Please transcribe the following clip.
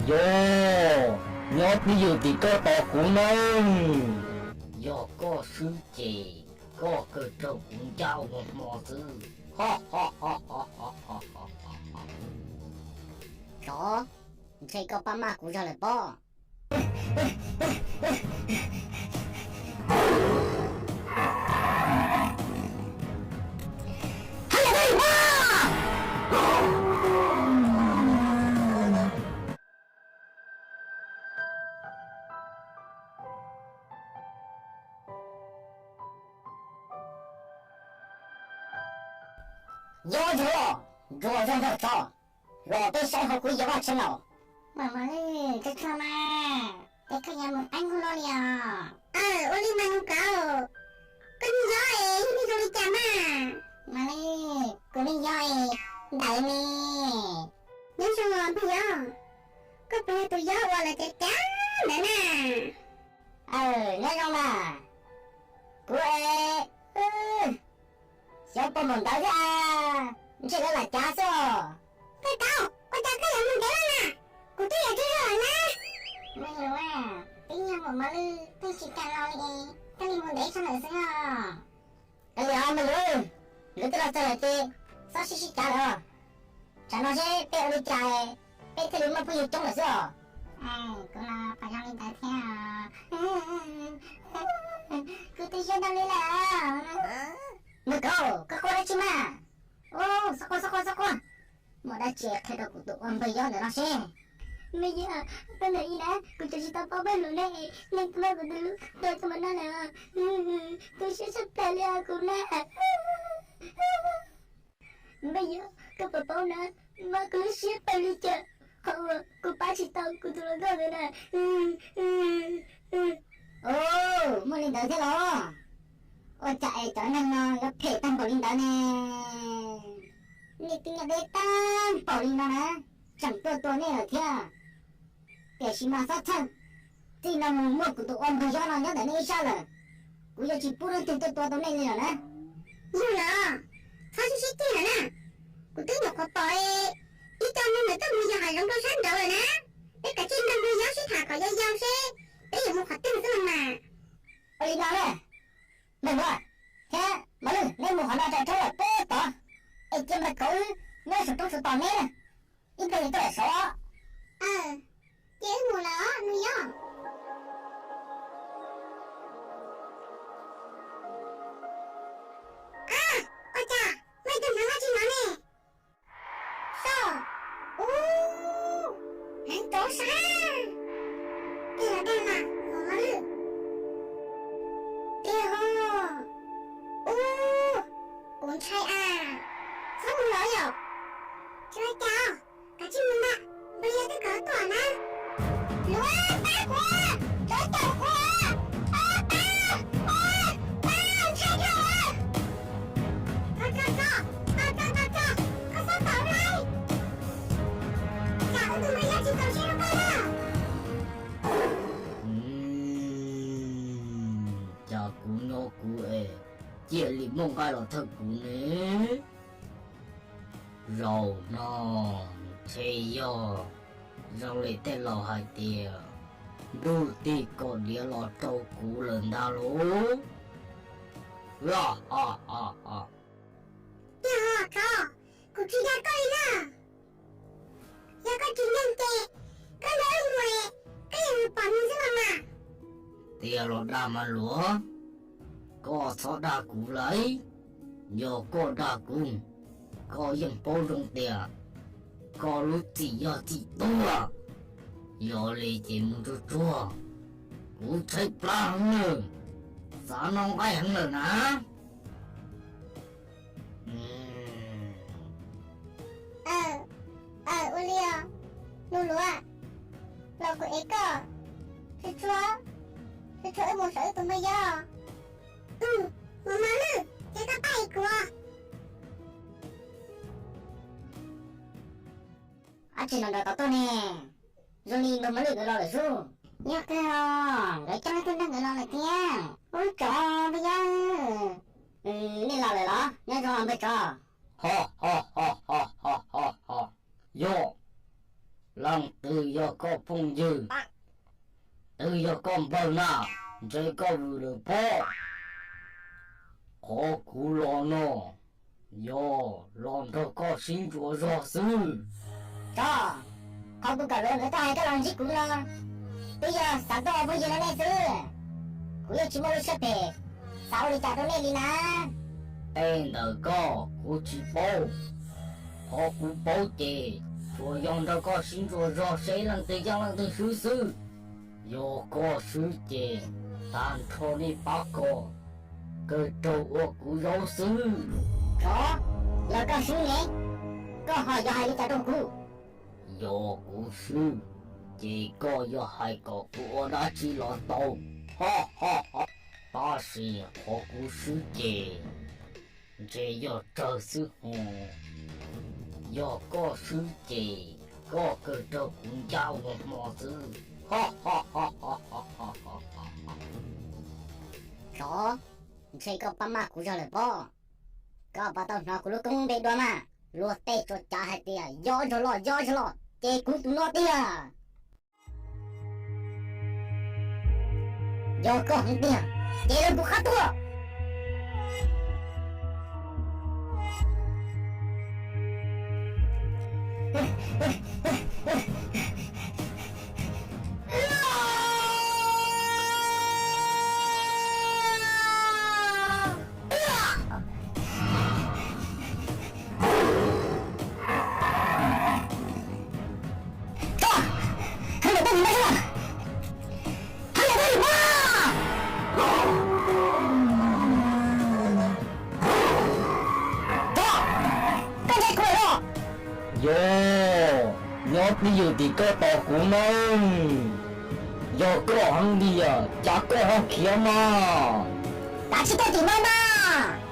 Yog, nyob twj ywm tim koj tos kuv nawb. Yog koj swb ces koj kawg raug kuv ncaj ua hmo xwb. Tsov, ntshe koj pab maj kuv zog lawm pob. Yog ntsuag, ntsuag zog nrog tsov, los peb saib hauv kuv yog vaj tsheb laus. Mam mam li, tsuag tsuag mas, es koj yuav mus qeeb hauv no li os? Ua li mas nus kauv, koj yeej yog es yeej zoo li cas mas? Mam li, kuv yeej yog es ntawd ne. Nyob zoo os npawg Yob, koj puas yog tus Yob uas lawv cav cav ntawd na? Aw, nyob zoo mas, kuv es xyov puas npaum ntawd thiab, ntshe lawv lam cav xwb os. Koj kauv, ua cas koj yuav mus ntev lawm na? Kuv twb yuav tsaug zog lawm na. Maiv Lwm, twb yog muam Maiv Lwj pheej tsis kam los li es thiaj li mus ntev tshaj lawm xwb os. Kav liam Maiv Lwj, lawv twb los txog lawm ces txhob sib sib cav lawm os. Tsam no seb peb ua li cas peb thiaj li muaj phooj ywg coob lawm xwb os. Kuv los pom zoo li ntawd thiab. Kuv tu siab ntau li lawm. Npawg kauv, koj quaj dab tsi mas? Txhob quaj, txhob quaj, txhob quaj. Muaj dab tsi qhia rau kuv tus ua npawg Yob ntawm no seb. Npawg Yob, koj ntawm ib na, kuv tseem tsis tau paub npawg lus ne, nej twb muab kuv tus hlub tua txog npaum no lawm. Tu siab tshaj plaws li os kuv na. Npawg Yob, koj puas paub na, mob kuv lub siab pawg li cas, qhov uas kuv pab tsis tau kuv tus hluas nkauj ntawd na. Muaj li ntawd thiab los? Ua cas es cov neeg no yuav phem tag npaum li ntawd ne? Nej twb nyob deb tag npaum li no na, tseem tuaj tua nej lawm thiab. Tiam sis mas txhob txhawj, txij no mus muaj kuv tus ua npawg Yob no nyob ntawm nej ib sab lawm, kuv yuav tsis pub leej twg tuaj tua tau nej li lawm na. Yog los, txhob sib sib ceg lawm na. Kuv twb nyuam qhuav pom ib co neeg ntawd tuaj mus yos hav zoov rau sab nraud lawm na. Peb kav tsij nrog npawg Yob sib tham kom yau yau seb peb yuav mus qhov twg xwb los mas. Ua li no na, npawg Nuam thiab Maiv Lwj, neb mus qhov no rau rhaub lawm peb tod, es cia npawg kauv wb nyob saum roob saum toj neb na, ib pliag nws tuaj lawm saud. Ces wb mus lawm os nus Yob. Ua cas muaj ib tug hneev dab tsi no ne? Soj, ub, hneev rov sab, tej los dag mas muam Maiv Lwj. Tiag ho, ub, kuv ntshai as, txhob mus lawm yom. Tsis ua cas, kav tsij mus ntag, npawg Yob twb kov tuaj na. Luav, pab kuv, tsov caum kuv, pab, pab, pab, ntshai dhau. Tso, tso, tso, tso, tso, tso, koj txhob tawm lawm. Tsam wb tus npawg Yob tsis txaus siab rau koj na. Cas kuv nyob kuv es ciaj li muaj nqaij los thawj kuv ne? Zaum no ntshe yog zoo li tej laus hais tias ntuj tig kaum diav los rau kuv lawm ntag lauj. Yog, tsov, kuv tsis dag koj li na. Yog koj tsis ntseeg ces koj nrog wb mus, koj yeej mus pom nws xwb los mas. Tiag los dag mas luav, koj txhob dag kuv lauj. Yog koj dag kuv, koj yeej paub zoo tias koj lub txim yog txim tuag. Yog li ces mus tsuag tsuag, kuv tshaib plab heev nawb, xav noj nqaij heev lawm na. Ua li os, nus luav, los kuv ev koj, tsuag tsuag, tsuag tsuag wb mus saum wb tus npawg Yob. Mus mog lwj, ces koj pab ev kuv. Ab tsi no nrov tod tuaj ne, zoo li npawg Maiv Lwj nkawd los lawm xwb. Yog kawg os, nkawd coj leej twg nrog nkawd los lawm tiag. Ub tsov npawg Yob, nej los lawm los? Nyob zoo npawg tsov. Ho ho ho ho ho ho ho. Yog, leej twg yog koj phooj ywg, twb yog koj npawg na, ntshe koj vwm lawm pob. Qhov kuv los no yog los nrog koj sib ntsuas zog xwb. Tso, qhov kuv kawm los ntawd koj hais koj los ntsib kuv no, twb yog xav tuaj ua phooj ywg no nej xwb. Kuv yeej tsis muaj lub siab phem xav ua li cas rau nej li na. Tej ntawm koj kuv tsis paub. Qhov kuv paub ces tsuas yog nrog koj sib ntsuas zog seb leej twg yeej leej twg swb xwb. Yog koj swb ces tag nrho nej pab koj kawg raug ua kuv zaub xwb. Tso, yog koj swb ne, koj ho yuav hais li cas rau kuv? Yog kuv swb ces koj yuav hais kom kuv ua dab tsi los tau. Tab sis qhov kuv swb ces ntshe yog tsawg xwb hos. Yog koj swb ces koj kawg raug kuv ncaj ua hmo xwb. Tso, ntshe koj pab maj kuv zog lawm pob. Koj puas tau hnov kuv lub koob npe dua mas? Luag tej tsuas cav hais tias yob zog loj yob zog loj, ces kuv tus no tiag. Yog koj heev tiag ces los kuv qab tuaj. Yog, nyob twj ywm tim koj tos kuv nawb. Yog koj heev tiag cas koj ho khiav mas. Kav tsij tuaj tim no mas.